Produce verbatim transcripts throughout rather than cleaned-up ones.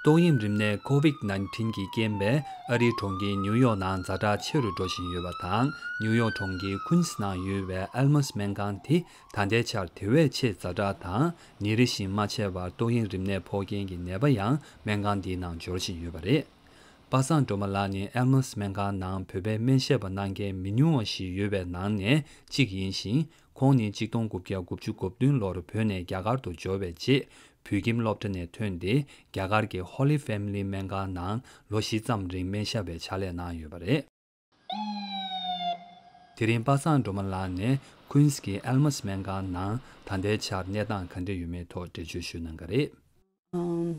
ཏོག་དབྱིབས་རིམས་ནད་ཁོ་ཝིད་ནའིན་ཊིན་གྱི་རྐྱེན་པས་ཨ་རིའི་གྲོང་ཁྱེར་ཉིའུ་ཡོག་ནང་ཛ་དྲག་ཆེ་རུ་འགྲོ་བཞིན་ཡོད་པ་དང་། ཉིའུ་ཡོག་གྲོང་ཁྱེར་ཀུན་སི་ནང་ཡོད་པའི་ཨལ་མོ་སི་སྨན་ཁང་དེ་ད་ལྟའི་ཆར་དེ་བས་ཆེས་ཛ་དྲག་དང་། ཉིན་རེ་བཞིན་མ་ཆད་པར་ཏོག་དབྱིབས་རིམས་ནད་ཕོག་མཁན་གྱི་ནད་པ་ཡང་སྨན་ཁང་འདིའི་ནང་འབྱོར་བཞིན་ཡོད་པ་རེད། པ་སངས་སྒྲོལ་མ་ལགས་ནི་ཨལ་མོ་སི་སྨན་ཁང་ནང་བོད་པའི་སྨན་ཞབས་པ་གནང་མཁན་མི་ཉུང་བ་ཞིག་ཡོད་པའི་ནང་ནས་གཅིག་ཡིན་ཞིང་། ཁོང་ནི་གཅིག་སྟོང་དགུ་བརྒྱ་དགུ་བཅུ་གོ་བདུན་ལོར་བོད་ནས་རྒྱ་གར་དུ་འབྱོར་བའི་རྗེས། བོད་ཁྱིམ་སློབ་གྲྭ་ནས་ཐོན་ཏེ། རྒྱ་གར་གྱི་ཧོ་ལི་ཕེ་མི་ལི་སྨན་ཁང་ནང་ལོ་བཞི་ཙམ་རིང་སྨན་ཞབས་པའི་ཕྱག་ལས་གནང་ཡོད་པ་རེད། དེ་རིང་པ་སངས་སྒྲོལ་མ་ལགས་ནས་ཀུན་སི་གི་ཨལ་མོ་སི་སྨན་ཁང་ནང་ད་ལྟའི་ཆར་གནས་སྟངས་ག་འདྲ་ཡོད་མེད་ཐོག་འགྲེལ་བརྗོད་ཞུ་གནང་གི་རེད།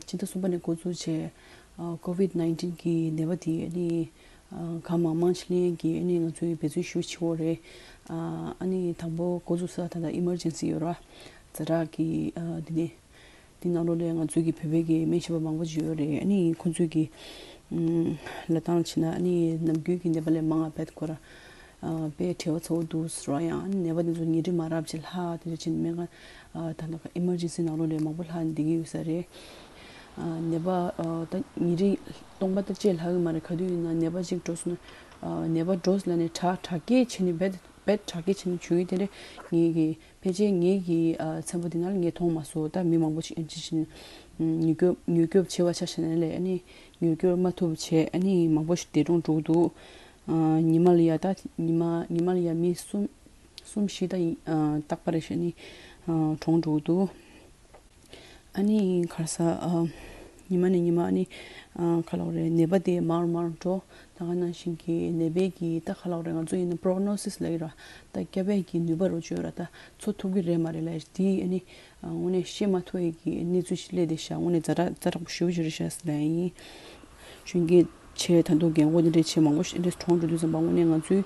ཕྱི་ཟླ་གསུམ་པ་ནས་འགོ་འཛུགས་བྱས། ཨ་ཀོ་ཝིད་ནའིན་ཊིན་གྱི་ནད་པ་དེ་ནི་ཨ་གང་མང་མང་ཞིག་ལེན་གྱི་ནི་ང་ཚོའི་འབད་བརྩོན་ཞུ་ཆེ་བོ་རེད། ཨ་ནི་དང་པོ་འགོ་འཛུགས་ས་ད་ལྟ་ཨི་མར་ཇེན་སི་ཡོད་ར། ཛ་དྲག་གི་ཨ་དེ་ནས་དེ་ནང་ལོགས་ལས་ང་ཚོའི་གི་བོད་པའི་གི་སྨན་ཞབས་པ་མང་པོ་ཅིག་ཡོད་རེད། ཨ་ནི་ཁོང་ཚོའི་གི་ལ་དྭགས་ལ་ཕྱིན་ན་ཨ་ནི་ནམ་རྒྱུན་གྱི་ནད་པ་ལས་མང་བ་བེད་ཁོ་ར། ཨ་དཔེ་བྲེལ་བ་ཚ་བོ་འདུག་ཟེར་བ་ཡང་ནད་པ་དེ་ཚོ་ཉིན་རེ་མ་རབས་ཅིག་ལྷག་དེ་ཚོ་ཕྱིན་སྨན་ཁང་ཨ་ད་ལྟ་ཨི་མར་ཇེན་སི་ནང་ལོགས་ལས་མང་པོ་ལྷག་བསྡད་ཀྱི་ཡོད་ས་རེད། ཨ་ནད་པ་ཨ་ད་ཉིན་རེ་སྟོང་པ་ད་ཅེས་ལྷག་གི་མ་རེད། ག་དུས་ཡིན་ན་ནད་པ་གཅིག་འགྲོ་སོང་ན་ཨ་ནད་པ་འགྲོ་ཟེར་ལབ་ནས་དྲག་དྲག་སྐྱེད་བྱས་ནས་རྦད་རྦད་དྲག་སྐྱེད་བྱས་ནས་བྱུང་ཡོད། དེ་འདྲ་ངེད་ཀྱི་ཕལ་ཆེར་ངེད་ཀྱི་ཨ་ཚན་པ་འདི་ནང་ལ་ངས་མཐོང་མ་སོང་། ད་མི་མང་པོ་ཞིག་ཨེམ་ཆི་བྱས་ནས་མྱུར་སྐྱོབ་མྱུར་སྐྱོབ་བྱས་པ་ཆ་བཞག་ན་ལས་ཨ་ནི་མྱུར་སྐྱོབ་མ་ཐུབ་བྱས་ཨ་ནི་མང་པོ་ཞིག་འདས་གྲོངས་འགྲོ་གི་འདུག་ཨ་ཉི་མ་ལ་ཡ་ད་ཉི་མ་ཉི་མ་ལ་ཡ་མི་གསུམ་གསུམ་བཞི་ད་ཡིན་ཨ་རྟག་པར་རེ་བཞིན་ནི་ཨ་གྲོངས་འགྲོ་གི་འདུག་ཨ་ནི་ག་རེ་ཟ་ཨ་ཉི་མ་ནས་ཉི་མ་ཨ་ནི་ཨ་ག་ལབ་དགོས་རེད། ནད་པ་དེ་མང་རུ་མང་རུ་འགྲོ། ད་ག་ནང་བཞིན་གྱི་ནད་པའི་གི་ད་ག་ལབ་དགོས་རེད། ང་ཚོ་ཡིན་ན་པྲོག་ནོ་སིས་ལབ་ཀྱི་རེད། ད་སྐྱབས་པའི་གི་ནུས་པ་རོ་བཅོས་ར་ད་འཚོ་ཐུབ་ཀྱི་རེད་མ་རེད་ལབ་དེ་ཨ་ནི་ཨ་དངོས་གནས་བཤད་མ་ཐུབ་ཡས་ཀྱི་གནས་ཚུལ་ཞིག་སླེབས་བསྡད་ཤག་དངོས་གནས་ཛ་དྲག་ཛ་དྲག་པོ་ཞེ་པོ་ཅིག་རེད་ཤག་ཟེར་ལབ་ཡིན། གཞོན་སྐྱེས་བྱས་ད་དུང་རྒན་གོག་འདི་འདྲས་བྱས་མང་པོ་ཞིག་འདི་འདྲས་གྲོངས་འགྲོ་དུས་ཙམ་པ་དངོས་གནས་ང་ཚོའི་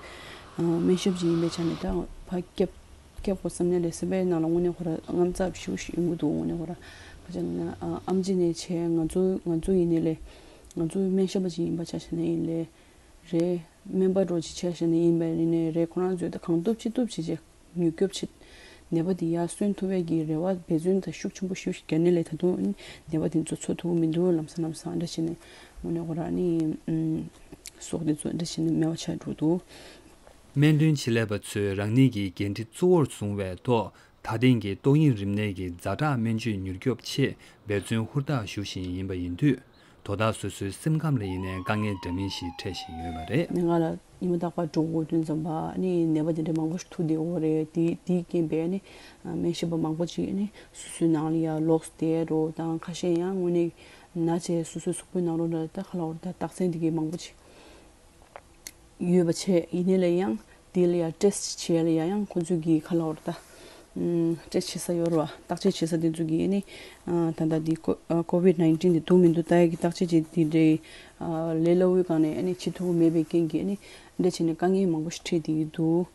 ཨ་སྨན་ཞབས་ཅིག་ཡིན་པའི་ཆ་ནས་ད་ཕར་སྐྱབས་སྐྱབས་དགོས་བསམ་ནས་ལས་སེམས་པའི་ནང་ལ་དངོས་གནས་ཁོ་ར་དངངས་འཚབ་ཞེ་པོ་ཞིག་ཡོང་གི་འདུག་དངོས་གནས་ཁོ་ར་ཁ་ཆ་ན་ཨ་ཨམ་ཆི་ནས་བྱས་ང་ཚོ་ང་ཚོ་ཡིན་ནའི་ལས་ང་ཚོའི་སྨན་ཞབས་པ་ཅིག་ཡིན་པ་ཆ་བཞག་ན་ཡིན་ལས་རེད། སྨན་པ་འདྲ་ཅིག་ཆ་བཞག་ན་ཡིན་པ་ཡིན་ནའི་རེད། ཁོ་རང་ཚོས་ད་གང་ཐུབ་ཅི་ཐུབ་བྱས་བྱས། མྱུར་སྐྱོབ་བྱེད། ནད་པ་དེ་ཡར་སོན་ཐུབ་པའི་གི་རེ་བ་འབད་བརྩོན་དང་ཤུགས་ཆེན་པོ་ཞེ་པོ་ཞིག་བརྒྱབ་ནས་ལས་ད་དུང་ནད་པ་དེ་ཚོ་འཚོ་ཐུབ་ཀྱི་མི་འདུག་ལམ་སང་ལམ་སང་འདྲ་བྱས་ནས་དངོས་གནས་ཁོ་རང་ནི་ཨུམ་སྲོག་དེ་ཚོ་འདྲ་བྱས་ནས་མེད་པ་ཆགས་འགྲོ་འདུག་སྨན་དོན་ཆེད་ལས་པ་ཚོས་རང་ཉིད་ཀྱི་འགན་འཁྲི་གཙོ་བོར་བཟུང་བའི་ཐོག་ད་ཐེངས་ཀྱི་ཏོག་དབྱིབས་རིམས་ནད་ཀྱི་ཛ་དྲག་སྨན་བཅོས་མྱུར་སྐྱོབ་ཆེད་འབད་བརྩོན་ཧུར་ཐག་ཞུ་བཞིན་ཡིན་པ་ཡིན་དུས། དོ་བདག་སོ་སོའི་སེམས་ཁམས་ལ་ཡིན་ནའི་དཀའ་ངལ་འདྲ་མིན་ཞིག་འཕྲད་བཞིན་ཡོད་པ་རེད། སྨན་ཁང་ལ་ཉི་མ་རྟག་པར་འགྲོ་དགོས་དུས་ཙམ་པ་ནི་ནད་པ་དེ་འདྲ་མང་པོ་ཞིག་ཐུག་བསྡད་ཡོད་རེད། དེ་དེའི་རྐྱེན་པས་ནི་སྨན་ཞབས་པ་མང་པོ་ཅིག་ནི་སོ་སོའི་ནང་ལ་ཡར་ལོག་བསྡད་རོགས་དང་ཁ་ཤས་ཡང་དངོས་གནས་ན་ཆེ་སོ་སོའི་གཟུགས་པོའི་ནང་ལོགས་ལ་ད་ག་ལབ་དགོས་རེད། ད་རྟགས་མཚན་དེ་གའི་མང་པོ་ཅིག་ཡོད་པ་བྱས། ཡིན་ནའི་ལས་ཡང་དེ་ལ་ཡང་ཊེ་སི་བྱེད་ཡ་ལ་ཡང་ཡང་ཁོང་ཚོས་ཀྱི་ག་ལབ་དགོས་རེད། ད་ཨུམ་ཊེ་སི་བྱེད་ས་ཡོད་རེད་བ། བརྟག་དཔྱད་བྱེད་ས་དེ་ཚོ་གིས་ཨ་ནི་ཨ་ད་ལྟ་འདི་ཀོ་ཨ་ཀོ་ཝིད་ནའིན་ཊིན་དེ་འདུག་མི་འདུག་ལྟ་ཡ་གི་བརྟག་དཔྱད་བྱེད་དེ་འདྲའི་ཨ་ལས་སླ་བོའི་སྒང་ནས་ཨ་ནི་བྱེད་ཐུབ་ཀྱི་མེད་པའི་རྐྱེན་གྱིས་ཨ་ནི་འདྲ་བྱས་ནས་དཀའ་ངལ་མང་པོ་ཞིག་འཕྲད་བསྡད་ཀྱི་འདུག་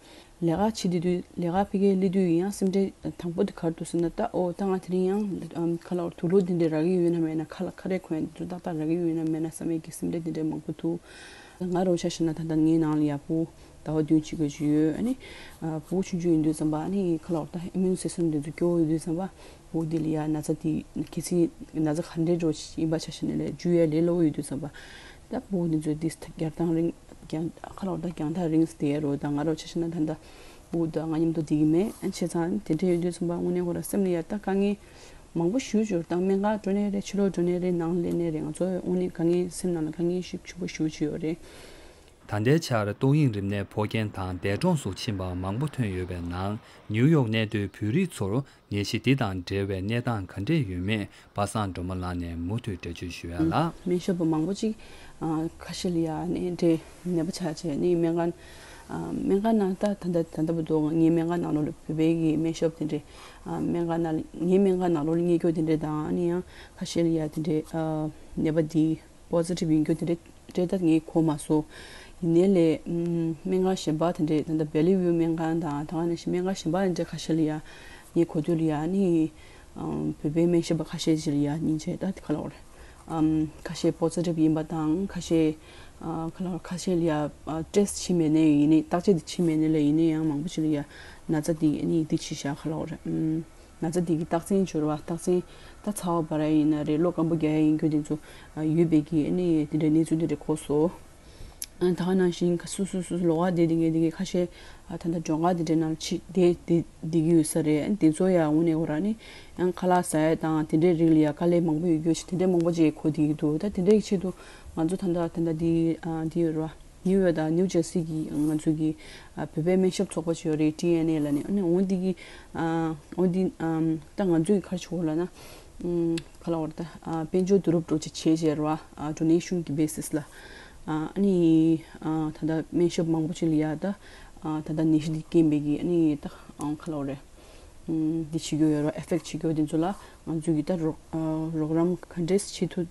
ལས་ཀ་བྱེད་བསྡད་དུས་ལས་ཀ་ཕ་གིར་སླེབས་དུས་ཡིན་ཡང་སེམས་ཁྲལ་དང་པོ་དེ་ག་རེ་འདུག་ཟེར་ན། ད་ཨོ་ད་ང་དེ་རིང་ཡང་ཨམ་ག་ལབ་དགོས་རེད། དུག་སློག་དེ་འདྲའི་རག་གི་ཡོད་ན་མེད་ན། ཁ་ལག་ཁ་རས་གོན་ཡ་དེ་ཚོ་ཏག་ཏག་རག་གི་ཡོད་ན་མེད་ན་བསམ་ཡས་ཀྱི་སེམས་ཁྲལ་དེ་འདྲ་མང་པོ་འདུག་ང་རང་ཆ་བཞག་ན་ད་ལྟ་ངའི་ནང་ལ་ཡ་ཕྲུ་གུ་ཟླ་བ་བདུན་ཅིག་གི་ཅིག་ཡོད། ཨ་ནི་ཨ་ཕྲུ་གུ་ཆུང་ཆུང་ཡིན་དུས་ཙམ་པ་ཨ་ནི་ག་ལབ་དགོས་རེད། ད་ཨི་མིའུན་སི་སི་ཊམ་དེ་ཚོ་སྐྱོ་བོ་ཡོད་དུས་ཙམ་པ་ཕྲུ་གུ་དེ་ལ་ཡ་ན་ཚ་དེ་གལ་སྲིད་ན་ཚ་ག་འདྲའི་འདྲ་ཡིན་པ་ཆ་བཞག་ན་ལས་འཇུ་ཡ་ལས་སླ་བོ་ཡོད་དུས་ཙམ་པ་ད་ཕྲུ་གུ་དེ་ཚོ་དེ་རྒྱག་སྟངས་རིང་རྒྱང་ག་ལབ་དགོས་རེད། རྒྱང་ཐག་རིང་ཙམ་བསྡད་ཡ་རོ། ད་ང་རང་ཆ་བཞག་ན་ད་ལྟ་ཕྲུ་གུ་དང་ང་མཉམ་དུ་བསྡད་ཀྱི་མེད། ཨ་བྱས་ཙང་དེ་འདྲ་ཡོད་དུས་ཙམ་པ་དངོས་གནས་ཁོ་རང་སེམས་ལ་ཡ་ད་དཀའ་ངལ་མང་པོ་ཞེ་པོ་ཅིག་ཡོད་རེད། ད་སྨན་ཁང་འགྲོ་ནའི་རེད། ཕྱི་ལོགས་འགྲོ་ནའི་རེད། ནང་སླེབས་ནའི་རེད། ང་ཚོ་དངོས་གནས་དཀའ་ངལ་སེམས་ནང་ལ་དཀའ་ངལ་ཞིག་ཆེན་པོ་ཞེ་པོ་ཅིག་ཡོད་རེད། ད་ལྟའི་ཆར་ཏོག་དབྱིབས་རིམས་ནད་ཕོག་མཁན་དང་འདས་གྲོངས་སུ་ཕྱིན་པ་མང་པོ་ཐོན་ཡོད་པའི་ནང་ནིའུ་ཡོག་གནས་སྡོད་བོད་རིགས་ཚོར་ནད་གཞི་འདི་དང་འབྲེལ་བའི་གནས་སྟངས་ག་འདྲས་ཡོད་མེད་པ་སངས་སྒྲོལ་མ་ལགས་ནས་མུ་མཐུད་འགྲེལ་བརྗོད་ཞུ་ཡ་ལ། སྨན་ཞབས་པ་མང་པོ་ཅིག་ཨ་ཁ་ཤས་ལ་ཡ་ནི་འདྲེ་ནད་པ་ཆགས་བྱས་ནི་སྨན་ཁང་ཨ་སྨན་ཁང་ནང་ད་ད་ལྟ་ད་ལྟ་བར་དུ་ངའི་སྨན་ཁང་ནང་ལོགས་ལ་བོད་པའི་གི་སྨན་ཞབས་དེ་འདྲས་ཨ་སྨན་ཁང་ནང་ངའི་སྨན་ཁང་ནང་ལོགས་ལ་གཉེར་སྐྱོང་དེ་འདྲས་དང་ཨ་ནི་ཡང་ཁ་ཤས་ལ་ཡ་དེ་འདྲས་ཨ་ནད་པ་འདི་པོ་སི་ཊིབ་ཡིན་རྒྱུ་དེ་འདྲས་སྤྲད་ད་ངས་གོ་མ་སོང་། ཡིན་ནའི་ལས་ཨམ་སྨན་ཁང་གཞན་པ་དེ་འདྲས་ད་ལྟ་བེ་ལི་ཝིའུ་སྨན་ཁང་དང་ད་ག་ནང་བཞིན་སྨན་ཁང་གཞན་པ་དེ་འདྲས་ཁ་ཤས་ལ་ཡ་ངས་གོ་དུས་ལ་ཡ་ནི་ཨམ་བོད་པའི་སྨན་ཞབས་པ་ཁ་ཤས་ཅིག་ལ་ཡ་སྙིང་རྗེ་ད་དེ་ག་ལབ་དགོས་རེད། ཨམ་ཁ་ཤས་པོ་སི་ཊིབ་ཡིན་པ་དང་ཁ་ཤས་ཨ་ག་ལབ་དགོས་རེད། ཁ་ཤས་ལ་ཡ་ཨ་ཊེ་སི་ཊི་བྱས་མེད་ནའི་ཡིན་ནའི་བརྟག་དཔྱད་དེ་བྱས་མེད་ནའི་ལས་ཡིན་ནའི་ཡང་མང་པོ་ཅིག་ལ་ཡ་ན་ཚ་དེ་ནི་དེ་བྱས་བཞག་ག་ལབ་དགོས་རེད། ཨམ། ན་ཚ་འདི་གི་རྟགས་མཚན་འབྱོར་བ་རྟགས་མཚན་ད་ཚ་བ་འབར་ཡ་ཡིན་ན་རེད། གློ་སྐམ་པོ་རྒྱག་ཡ་ཡིན་རྒྱུ་དེ་ཚོ་ཡོད་པའི་གི་ཨ་ནི་དེ་འདྲའི་གནས་ཚུལ་དེ་འདྲ་གོ་སོང་། ཨ་ད་ག་ནང་བཞིན་ཁ་སུ་སུ་སུ་ལོགས་ཀ་བསྡད་དེ་གི་དེ་གི་ཁ་ཤས་ཨ་ད་ལྟ་མགྱོགས་ཁ་དེ་འདྲའི་ནང་ཕྱི་བསྡད་བསྡད་བསྡད་ཀྱི་ཡོད་ས་རེད། ཨ་དེ་ཚོ་ཡང་དངོས་གནས་ཁོ་རང་ནི་ཡང་ཁ་ལག་ཟ་ཡ་དང་དེ་འདྲའི་རིགས་ལ་ཡང་དཀའ་ལས་མང་པོ་ཡོད་རྒྱུ་ཞིག་དེ་འདྲའི་མང་པོ་ཅིག་གོ་བསྡད་ཀྱི་འདུག་ད་དེ་འདྲའི་ཆེད་དུ་ང་ཚོ་ད་ལྟ་ད་ལྟ་འདི་ཨ་འདི་ཡོད་རེད་བ། ནིའུ་ཡོག་དང་ནིའུ་ཇར་སི་གི་ང་ཚོ་གི་ཨ་བོད་པའི་སྨན་ཞབས་ཚོགས་པ་ཅིག་ཡོད་རེད། ཊི་ཨེན་ཨེ་ལབ་ནས། ཨ་ནི་འོ་འདི་གི་ཨ་འོ་འདི་ཨམ་ད་ང་ཚོ་གི་ག་རེ་བྱེད་དགོས་ལབ་ན། ཨམ་ག་ལབ་དགོས་རེད། ད་ཨ་དཔལ་འབྱོར་བསྡུ་རུབ་འདྲ་ཅིག་བྱས་བྱས་རེད་བ། ཨ་ཌོ་ནེ་ཤན་གི་བེ་སིས་ལ། ཨ་ཨ་ནི་ཨ་ད་ལྟ་སྨན་ཞབས་མང་པོ་ཅིག་ལ་ཡ་ད་ཨ་ད་ལྟ་ནད་གཞི་འདི་རྐྱེན་པས་ཀྱི་ཨ་ནི་ད་ཨ་ག་ལབ་དགོས་རེད། ཨམ་འདི་བྱེད་ཀྱི་ཡོད་རེད་བ། ཨེ་ཕེག་བྱེད་ཀྱི་ཡོད། དེ་ཚོ་ལ་ང་ཚོ་གི་ད་རོགས་ཨ་རོགས་རམ་ག་འདྲས་བྱེད་ཐུབ་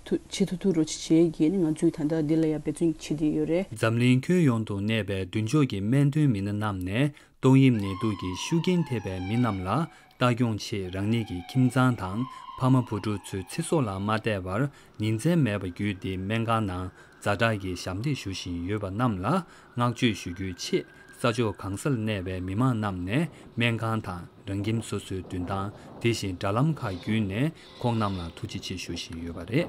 ཐུ་ཆེ་ཐུ་ཐུ་རུ་ཆེ་ཆེ་གི་ནི་ང་ཚོས་ད་ལྟ་འདི་ལ་ཡང་འབད་བརྩོན་བྱེད་བསྡད་ཡོད་རེད། འཛམ་གླིང་ཁྱོན་ཡོངས་དུ་གནས་པའི་མདུན་ཕྱོགས་ཀྱི་སྨན་དོན་མི་སྣ་རྣམས་ནས་ཏོག་དབྱིབས་ནད་དུག་གི་ཤུགས་རྐྱེན་ཐེབས་པའི་མི་རྣམས་ལ་ལྟ་སྐྱོང་ཆེད་རང་ཉིད་ཀྱི་ཁྱིམ་ཚང་དང་ཕ་མ་བུ་ཕྲུག་ཚོའི་ཚེ་སྲོག་ལ་མ་བལྟས་པར་ཉིན་མཚན་མེད་པར་བརྒྱུད་དེ་སྨན་ཁང་ནང་ཛ་དྲག་གི་ཞབས་འདེགས་ཞུ་བཞིན་ཡོད་པ་རྣམས་ལ་བསྔགས་བརྗོད་ཞུ་རྒྱུའི་ཆེད། ས་ཕྱོགས་གང་སར་གནས་པའི་མི་མང་རྣམས་ནས་སྨན་ཁང་དང་རང་ཁྱིམ་སོ་སོའི་མདུན་ཐང་། དེ་བཞིན་དྲ་ལམ་ཁག་བརྒྱུད་ནས་ཁོང་རྣམས་ལ་ཐུགས་རྗེ་ཆེ་ཞུ་བཞིན་ཡོད་པ་རེད།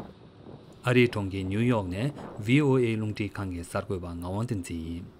ཨ་རིའི་གྲོང་ཁྱེར་ནིའུ་ཡོག་ནས་བྷི་ཨོ་ཨེ་རླུང་འཕྲིན་ཁང་གི་གསར་འགོད་པ་ངག་དབང་བསྟན་འཛིན་ཡིན།